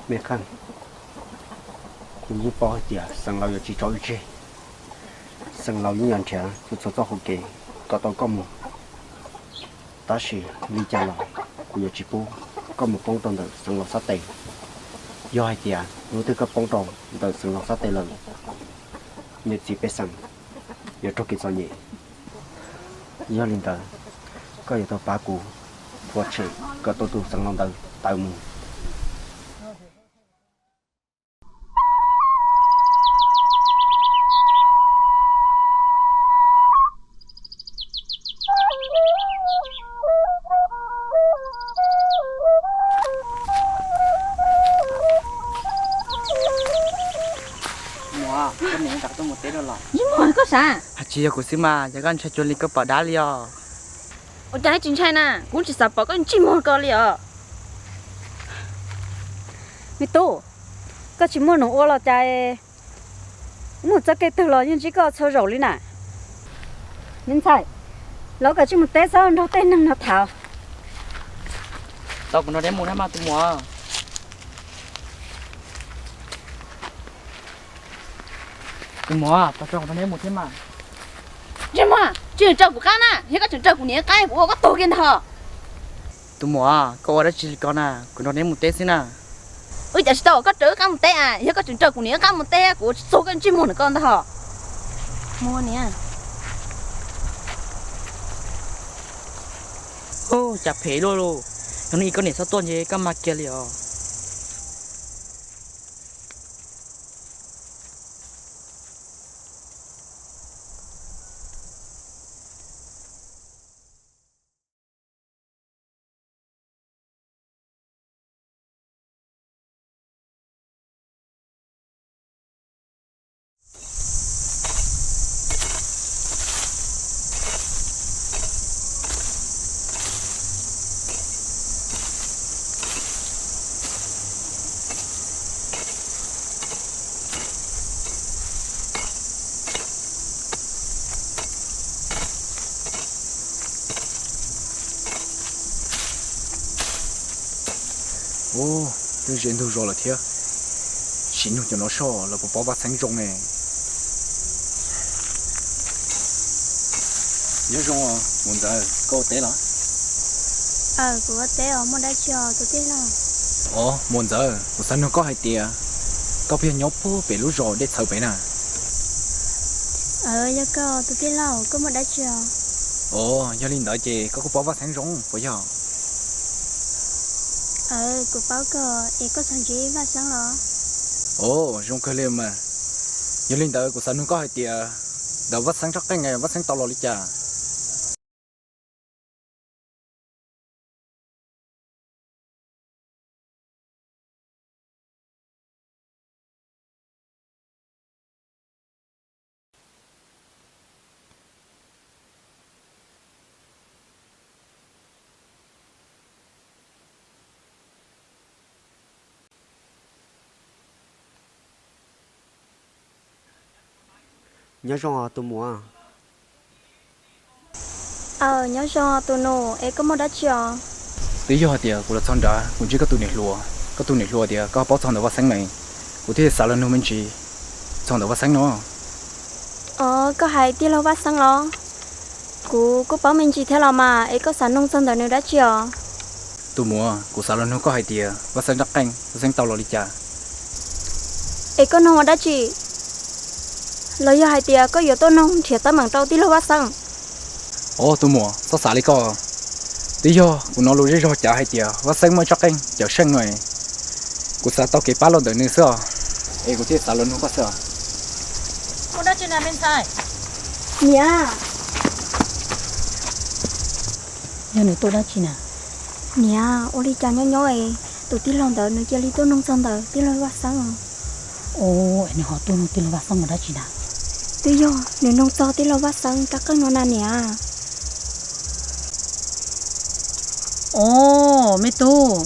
Me Qeej, kuv yeej paub hais tias xeev laus yuav tsis tso wb tseg. Xeev laus yeej yuav nrhiav txhua txhua txoj hauv kev kom tau koj mus. Tab sis li cas los kuv yuav tsis pub koj mus poob rau ntawm xeev laus xab tes. Yog hais tias hnub twg koj poob rau ntawm xeev laus xab tes lawm, niam txiv pej xeem yuav raug kev txom nyem. Yog li ntawd, koj yuav tau pab kuv ua tshem kom tau tus xeev laus ntawd tawm mus. Muam, koj niam kam tuaj mus teb rau los? Ntsej muag, koj sav? Hais tsis yog kuv xwb mas, yog koj ntshai cuag li koj pom dab li os. Ua cas tsis ntshai na, kuv tsis xav pom koj ntsej muag ko li os. Me tub, koj tsis muaj nus ua los cas, mus txoj kev twg los yeej ntsib koj txhua zaus li na. Me ntxhais, los koj tsis mus teb txhob nrog tej neeg no tham. Tau kuv nrog neb mus na mas tus muam. Tus muam, tau tso kuv nrog neb mus thiab mas. Ntsej muag, tsis tseem raws kuv qab na, yog koj tseem raws kuv niam qab kuv ua koj tuag kiag ntag. Tus muam, koj ua dab tsi li ko na, kuv nrog neb mus teb xwb na. Ua cas tsis tau koj raws wb qab mus teb a, yog koj tseem raws kuv niam wb qab mus teb kuv ua tsis txog koj ntsej muag ntawm koj ntag hos. Mus niam. Hu, cas phem luaj lauj, yog hnub ib koj niam txhob tuaj ntshe koj mag kiag li os. Ub, twb ze ntug zos lawm thiab. Sim nug cov no soj lawv puas paub Vaj Xeeb zoo ne. Nyob zoo, Muam Ntxawm, koj ua teb los? Aws, kuv ua teb os, muaj dab tsi os tus tij laug? Os, Muam Ntxawm, kuv xav nug koj hais tias koj puas yog nyob puag pem lub zos Dej Txhawv pem na? Aws, yog kawg tus tij laug, koj muaj dab tsi os? Os, yog li ntawd ces koj kuj paub Vaj Xeeb zoo puas yog? Aws, kuv paub kawg es koj xav ntsib Vaj Xeeb los? Os, zoo kawg li mas. Yog li ntawd kuv xav nug koj hais tias ntawm Vaj Xeeb tsob qeej Vaj Xeeb tau los li cas? Nyob zoo os tus muam. Aws, nyob zoo tus nus, es koj muaj dab tsi os? Twb yog hais tias kuv los txog nrad kuv ntsib koj tus niam hluas, koj tus niam hluas tias koj paub txog ntawm Vaj Xeeb ne, kuv thiaj xav los nug me ntsis txog ntawm Vaj Xeeb no. Os, koj hais tij laug Vaj Xeeb los? Kuv kuj paub me ntsis thiab los mas, es koj xav nug txog ntawm nws dab tsi os? Tus muam, kuv xav los nug koj hais tias Vaj Xeeb tsob qeej, Vaj Xeeb tau los li cas? Es koj nug ua dab tsi? Los yog hais tias koj yuav tuaj nug nrhiav teeb meem rau tij laug Vaj Xeeb? Os tus muam, txhob xav li ko. Twb yog kuv hnov lus zej zog cav hais tias Vaj Xeeb muaj ib tsob qeej cawm seej no, kuv xav tau kev pab los ntawm nws xwb os. Es kuv thiaj xav los nug koj xwb os. Ua dab tsi na me ntxhais? Niam. Yog nws tuaj dab tsi na? Niam, ua li cas nyob nyob es tus tij laug ntawd nws cia li tuaj nug txog ntawm tij laug Vaj Xeeb? Os, nws ho tuaj nug tij laug Vaj Xeeb ua dab tsi na? Twb yog nws nug txog tij laug Vaj Xeeb tsob qeej no na niam. Os, me tub,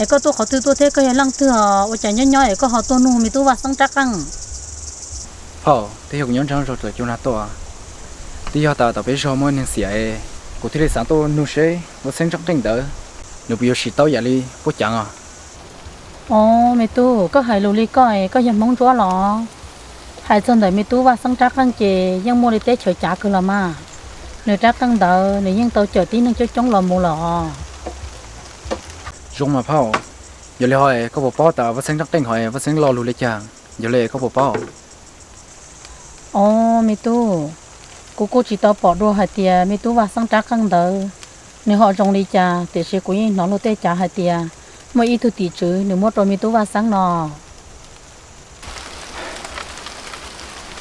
es koj tuaj qhov twg tuaj thiab koj yog leej twg os? Ua cas nyob nyob es koj ho tuaj nug me tub Vaj Xeeb tsob qeej? Phauj, twb yog kuv nyob nraum zoov tawm cua na tuaj. Twb yog tas tom peb zos muaj neeg xiam es kuv thiaj li xav tuaj nug seb Vaj Xeeb tsob qeej ntawd nws puas yuav siv tau yam li puab cav os. Au, me tub, koj hais lus li koj es koj yog Hmoob Ntsuab los? Hais txog ntawm me tub Vaj Xeeb rab qeej ces yeej muaj li teb chaws cav kawg los mas. Nws rab qeej ntawd nws yeej tau cawm tib neeg coob coob los mus lawm os. Zoo mas phauj, yog li ho koj puas paub tas Vaj Xeeb rab qeej ho Vaj Xeeb lo lus li cas? Yog li koj puas paub? Au, me tub, kuv kuj tsis tau pom dua hais tias me tub Vaj Xeeb rab qeej ntawd nws ho zoo li cas, tiam sis kuv yeej hnov luag tej cav hais tias muaj ib tug tim tswv nws muab rau me tub Vaj Xeeb no.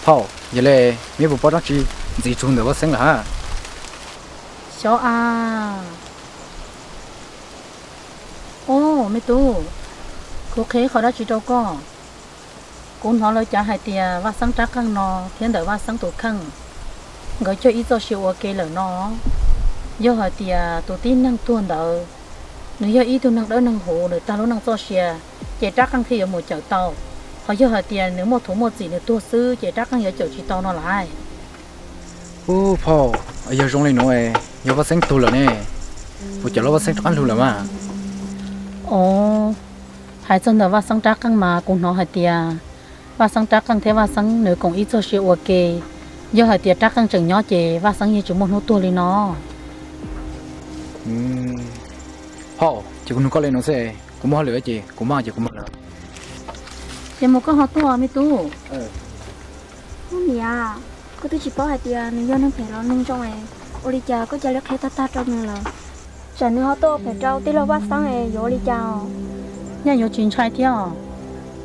Phauj, yog li, meb puas paub dab tsi ntxiv txug ntawm Vaj Xeeb lawm hab? Xyov a. Au, me tub, kuv qhia qhov dab tsi rau koj. Kuv hnov lawv cav hais tias Vaj Xeeb rab qeej no thiab ntawm Vaj Xeeb tus kheej, nkawd cog ib txoj sia ua ke lawm no. Yog hais tias tus tib neeg tuag ntawd, nws yog ib tug neeg dawb neeg huv, nws tag lub neej txoj sia, ces rab qeej thiaj yuav mus cawm tau. Ho yog hais tias nws muaj thuv muaj txim nws tuag xwb ces rab qeej yuav cawm tsis tau no lais. Ub phauj, yog zoo li nuav, yog Vaj Xeeb tuag lawm ne, puas cawm lub Vaj Xeeb rab qeej lug lawm mas? Au, hais txog ntawm Vaj Xeeb rab qeej mas kuv hnov hais tias Vaj Xeeb rab qeej thiab Vaj Xeeb nws koom ib txoj sia ua ke. Yog hais tias rab qeej tseem nyob ces Vaj Xeeb yeej tsis muaj hnub tuag li no. Phauj, ces kuv nug koj li no xwb, kuv muaj hauj lwm ces kuv maj ces kuv mus lawm. Ces mus koj ho tuaj me tub. Ub niam, koj twb tsis paub hais tias nws yog neeg phem los neeg zoo es, ua li cas koj cia li qhia tag tag rau nws lawm? Tsam nws ho tuaj ua phem rau tij laug Vaj Xeeb es yuav ua li cas os? Nyaj yuav tsis ntshai thiab os.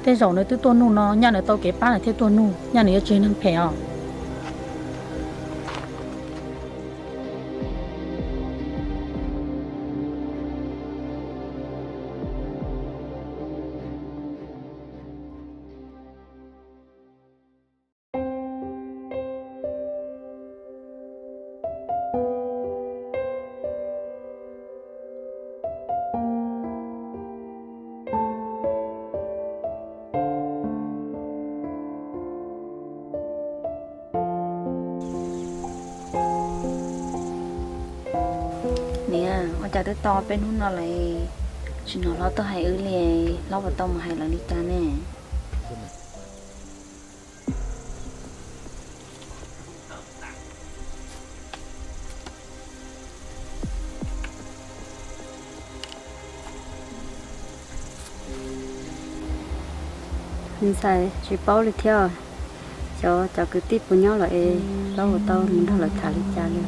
Tej zaum nws twb tuaj nug no, nyaj nws tau kev pab nws thiaj tuaj nug, nyaj nws yuav tsis yog neeg phem os. Niam, ua cas twb tau peb hnub no lawm tsis hnov hlob tuaj hais wb li, hlob puas tau mus hais lawv li cas ne? Me ntxhais, tsis paub li thiab, xyov cov kwv tij puas nyob lawm es hlob puas tau mus nrog lawv tham li cas li.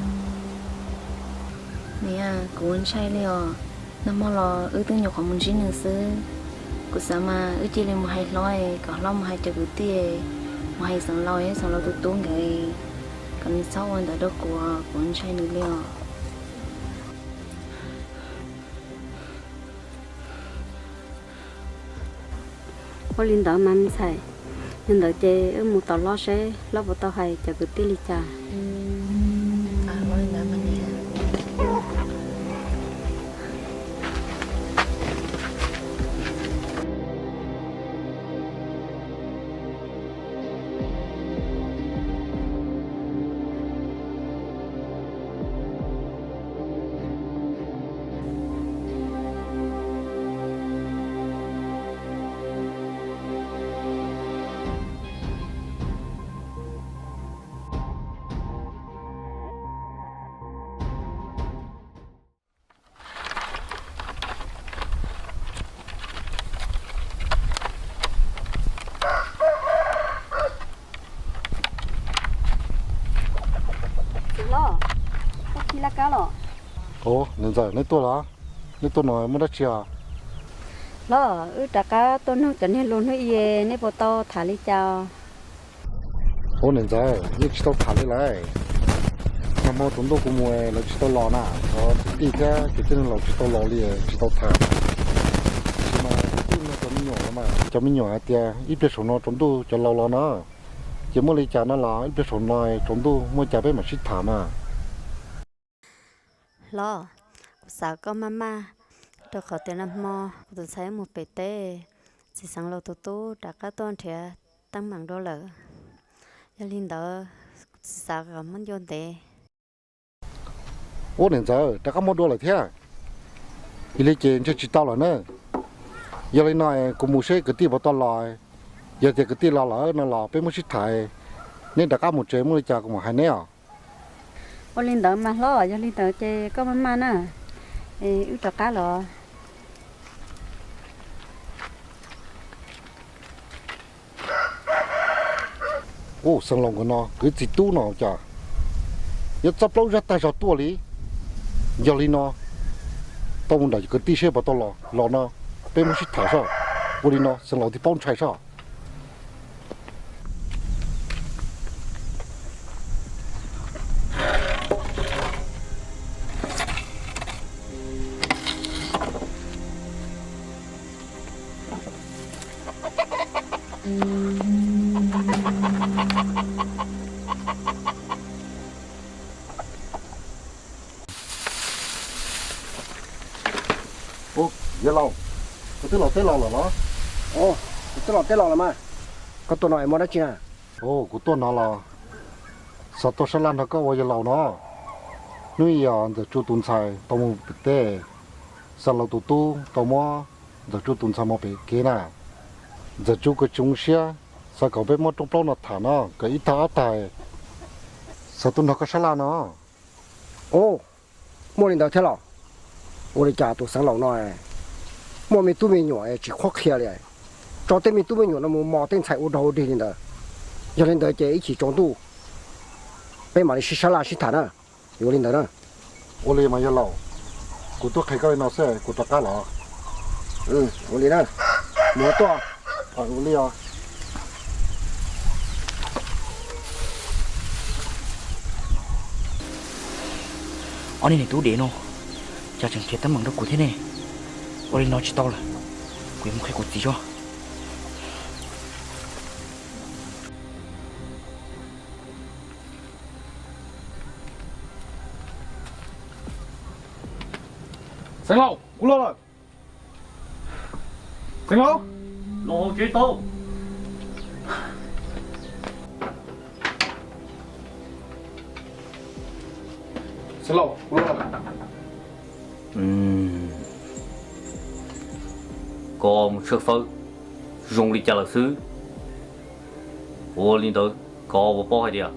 Niam, kuv ntshai li os, nag hmo los wb twb nyuam qhuav mus ntsib nws xwb. Kuv xav mas wb cia li mus hais hlob, kom hlob mus hais cov kwv tij, mus hais xeev laus, xeev laus tus tub nkawd, kom nws txhob ua ntawd rau kuv, kuv ntshai nws li os. Ua li ntawd mas me ntxhais, yog ntawd ces wb mus tom hlob seb hlob puas tau hais cov kwv tij li cas. Txiv hlob, koj khi laj kab los? Ov, niam ntxawm, neb tuaj los? Neb tuaj no muaj dab tsi os? Hlob, wb rov qab tuaj nug cov niag lus hnub i, neb puas tau tham li cas? Ov niam ntxawm, yeej tsis tau tham li lawm. Nag hmo tsaus ntuj kuv mus lawv tsis tau los na, cov kwv tij thiab cov tij neeg laus tsis tau los li, tsis tau tham. Tab sis mas kuv twb nug cov me nyuam los mas, cov me nyuam hais tias ib pliag saum no tsaus ntuj cov laus los na, ces muaj li cas no los ib pliag saum no tsaus ntuj muaj cas peb mam sib tham mas. Hlob, kuv xav koj maj maj, rau qhov tias nag hmo kuv tus ntxhais mus pem teb, txiv xeev laus tus tub rov qab tuaj nrhiav teeb meem dua lawm. Yog li ntawd, kuv txiv xav kom muab ncua ntev. Ub niam ntxawm, rov qab muab dua lawm thiab. Yog li ces ntshe tsis tau lawm na. Yog li no kuv mus seb kwv tij puas tau los, yog tias kwv tij los lawm no los peb muab sib tham, neb rov qab mus tsev, muaj li cas kuv mam hais neb os. Ua li ntawd mas hlob, yog li ntawd ces koj maj maj na, wb rov qab los. Ua, xeev laus nkawd no kwv txiv tub no cas yuav txob plaub zaj tag zog tuaj li. Yog li no, tau mus nram kwv tij seb puas tau los, los no peb muab sib tham soj. Ua li no xeev laus thiaj paub ntshai soj. Yawg laus, koj twb los teb los lawm los? Kuv twb los teb los lawm mas. Koj tuaj no es muaj dab tsi na? Kuv tuaj no los xav tuaj sab laj nrog koj ua yawg laus no. Hnub yog Ntxawm Tsu tus ntxhais tau mus pem teb, xeev laus tus tub tau muab Ntxawm Tsu tus ntxhais mus pem kev na. Ntxawm Tsu kuj tsis zoo siab, xav kom peb muab rooj plaub no tham no kom ib tag ob tag, xav tuaj nrog koj sab laj no. Ov, muaj li ntawd thiab los? Ua li cas tus xeev laus no muaj me tub me nyuam tsis qhuab qhia li, tso tej me tub me nyuam no mus mos tej ntxhais ua dog ua dig li ntawd. Yog li ntawd ces ib chim tsaus ntuj peb mam li sib sab laj sib tham na. Yuav ua li ntawd na. Ua li mas yawg laus, kuv tuaj qhia koj li no xwb kuv rov qab los. Ua li na, mus tuaj. Ua li os. Ob niag niam tub dev no, cas tseem qhia teeb meem rau kuv thiab ne? Ua li no tsis tau lawm, kuv yuav mus qhia kuv txiv tso. Xeev laus, kuv los lawm. Xeev laus, los hauv tsev tau. Xeev laus, kuv los lawm. Koj mus tshawb fawb zoo li cas lawm xwb? Ua li ntawd koj puas paub hais tias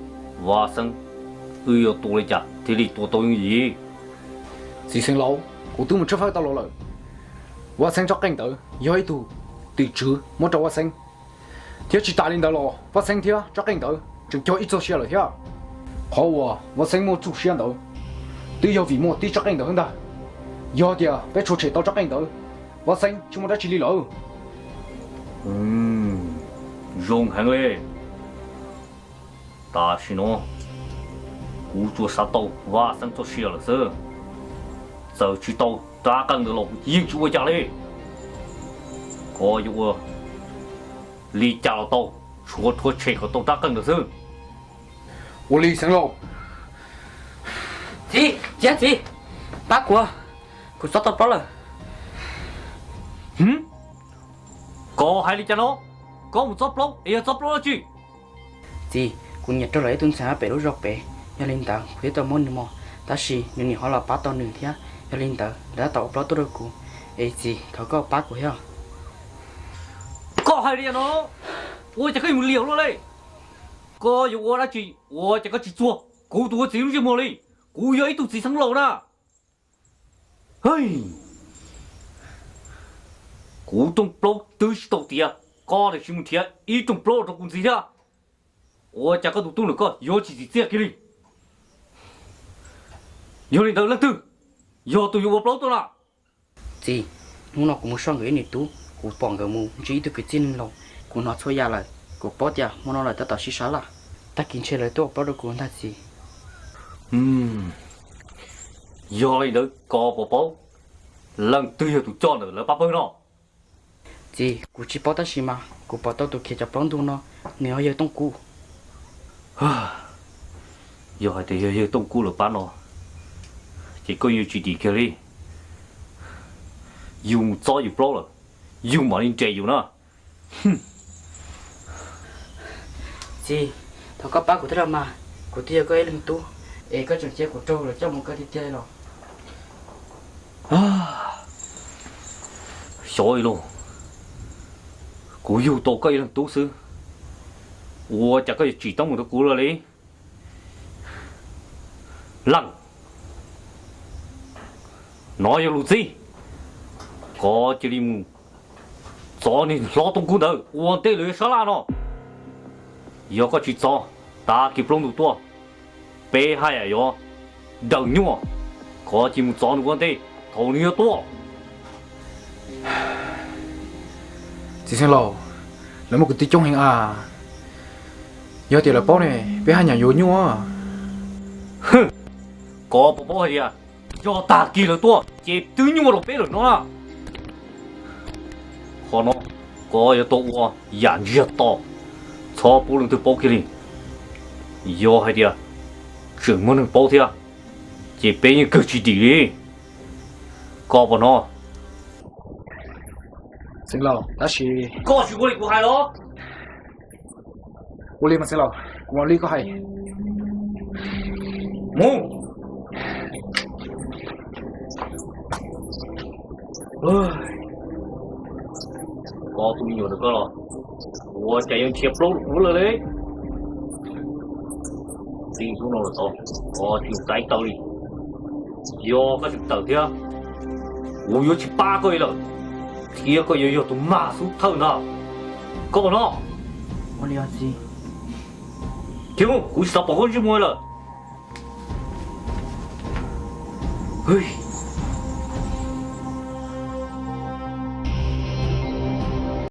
Vaj Xeeb wb yuav tua li cas thiaj li tua tau yooj yim? Txiv Xeev laus, kuv twb mus tshawb fawb tau los lawm. Vaj Xeeb tsob qeej ntawd yog ib tug tim tswv muab rau Vaj Xeeb, thiab tsis tas li ntawd los Vaj Xeeb thiab tsob qeej ntawd tseem cog ib txoj sia lawm thiab. Qhov uas Vaj Xeeb muaj txuj siab ntawd twb yog vim muaj tib tsob qeej ntawd xwb ntag. Yog tias peb tshuav tshem tau tsob qeej ntawd, Vaj Xeeb tsis muaj dab tsi li lawm. Zoo heev li. Tam sim no kuv tsuas xav tau Vaj Xeeb txoj sia lawm xwb. Txawm tsis tau rab qeej ntawd los kuv yeej tsis ua cas li. Koj yuav ua li cas los tau, tsuav rhuav tshem kom tau rab qeej ntawd xwb. Ua li Xeev laus. Txiv, txiv, txiv, pab kuv, kuv txob tau plaub lawm. Koj hais li cas no? Koj mus txob plaub es yog txob plaub dab tsi? Txiv, kuv niam raug lawm ib tug ntxhais pem lub zos pem, yog li ntawd kuv thiaj tau muab nws mos, tab sis nws niam ho los pab tau nws thiab, yog li ntawd lawv tab tom ua plaub tuaj rau kuv. Es txiv, thov koj pab kuv thiab. Koj hais li cas no? Ua cas koj yuav mus liam luaj li? Koj yuav ua dab tsi ua cas koj tsis txuag kuv tus ua txiv lub ntsej muag li? Kuv yog ib tug txiv xeev laus na. Kuv rooj plaub twb tsis tau tiav, koj tiam sis mus nrhiav ib rooj plaub rau kuv ntxiv thiab. Ua cas koj tus tub ntawm koj yuav tsis txim txiaj kiag li? Yog li ntawd leej twg yog tus yuav ua plaub tuaj na? Txiv, hnub no kuv mus soj nkawd ib niam tub, kuv pom nkawd mus ntsib ib tug kwv tij neeg laus, kuv hnov txhua yam lawm, kuv paub tias hmo no lawv tab tom sib sab laj, tag kis ntshe lawv tuaj ua plaub rau kuv ntag txiv. Yog li ntawd koj puas paub leej twg yog tus coj ntawm lawv pab pawg no? Txiv, kuv tsis paub tab sis mas kuv pom tau tus khiav cov plaub ntug no, nws yog yawg Tooj Kub. Yog hais tias yog yawg Tooj Kub lawv pab no, ces koj yuav tsis dim kiag li. Yus mus txob yus plaub lawm, yus mam li nres yus na. Txiv, thov koj pab kuv thiab los mas, kuv twb yog koj ib leeg tub, es koj tseem cia kuv raug lawv coj mus kaw tiag tiag li los? Xyov li lauj, Kuv yug tau koj ib leeg tub xwb, ua cas koj yuav tsim txom mus rau kuv lawm li? Leej, no yog lus txib, koj cia li mus txov niag hlob Tooj Kub ntawd ua ntej lawv yuav sab laj no. Yog koj tsis txov, tag kis plaub ntug tuaj, peb haj yam yuav daws nyuaj. Koj cia li mus txov nws ua ntej thaum nws yuav tuaj. Txiv xeev laus, lawv muaj kwv tij coob heev a, yog tias lawv paub ne, peb haj yam yuav nyuaj. Koj puas paub hais tias yog tag kis lawv tuaj ces twb nyuaj rau peb lawm no na. Qhov no koj yuav tau ua yam ntsiag to, txhob pub leej twg paub kiag li. Yog hais tias tseem muaj neeg paub thiab, ces peb yeej kawg tsis dim li. Koj puas hnov? Xeev laus, tab sis koj tsis ua li kuv hais los? Ua li mas xeev laus, kuv ua li koj hais. Mus. Koj tus me nyuam ntawm koj los ua cas yuav nrhiav plaub rau kuv lawm li? Txij hnub no los tod koj tsis txais tawm li. Yog koj tseem tawm thiab, kuv yuav tsis pab koj li lawm, thiab koj yuav yog tus mag xub thawj ntag. Koj puas hnov? Ua li os txiv. Khiav mus, kuv tsis xav pom koj ntsej muag lawm.